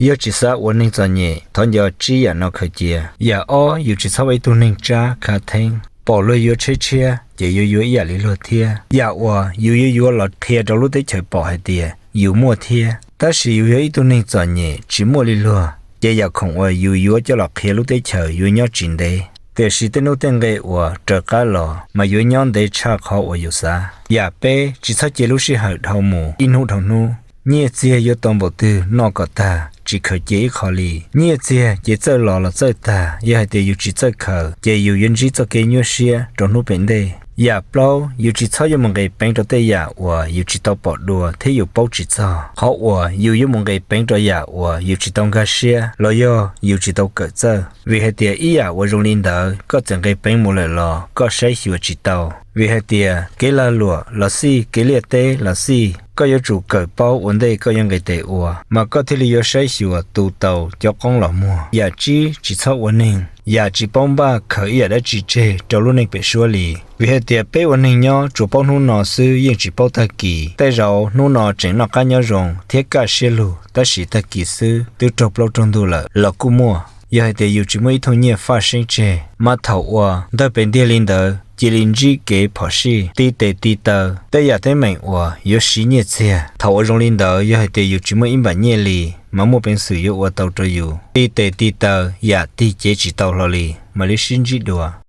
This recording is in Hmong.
Yog tsis xav ua neeg txom nyem, thov nco tsib yam no khaws cia. Yam ob, yus tsis txhob ua ib tug neeg tsab khav theeb. Pom luag yuav tsheb tshiab ces yuav yuav ib yam li luag thiab. Yam uas yus yuav yuav los qhia rau lub teb chaws pom hais tias yus muaj thiab, tab sis yus yog ib tug neeg txom nyem tsis muaj li luag, ces yam khoom uas yus yuav coj los qhia lub teb chaws yuav nyob tsis ntev. Tiam sis tej hnub tej nqe uas raws qab los mas yuav nyob ntev tshaj qhov uas yus xav. Yam peb, tsis txhob cia lub sij hawm dhau mus ib hnub dhau hnub. Nyiaj txiag yuav tau npaum twg noj kom tag, tsis khaws cia ib qho li. Nyiaj txiag ces txawj los los txawj tag, yog hais tias yus tsis txawj khaws ces yus yuav ntsib txoj kev nyuaj siab rau hnub pem ntej. Yam plaub, yus tsis txhob yuav mus nqis peev rau tej yam uas yus tsis tau pom dua thiab yus paub tsis txog. Qhov uas yus yuav mus nqis peev rau yam uas yus tsis tau nkag siab los yog yus tsis tau kawm txawj, vim hais tias ib yam uas zoo li ntawd koj txawm nqis peev mus lawm los koj saib xyuas tsis tau. Vim hais tias kev lag luam los xij, kev liaj teb los xij, koj yuav tsum kawm paub ua ntej koj yuav nqis tes ua, mas koj thiaj li yuav saib xyuas tu tau cov qoob los muag. Yam tsib, tsis txhob ua neeg yam tsis paub npaj khaws ib yam dab tsi tseg rau lub neej pem suab li. Vim hais tias peb ua neeg nyob tsuas paub hnub no xwb yeej tsis paub tag kis. Tej zaum hnub no tseem noj qab nyob zoo thiab kaj siab lug, tab sis tag kis xwb twb raug plaub raug ntug lawm los kuj muaj. Yog hais tias yus tsis muaj ib thooj nyiaj faj seeb tseg, mas thaum uas ntawg pes ntiag li ntawd cia li ntsib kev phom sij, ti tes ti taw, tej yam teeb meem uas yuav siv nyiaj txiag. Thaum uas zoo li ntawd yog hais tias yus tsis muaj ib npam nyiaj li, mas muaj peev xwm yuav ua tau rau yus ti tes ti taw yam tig cev tsis tau hlo li. Mam li sib ntsib dua.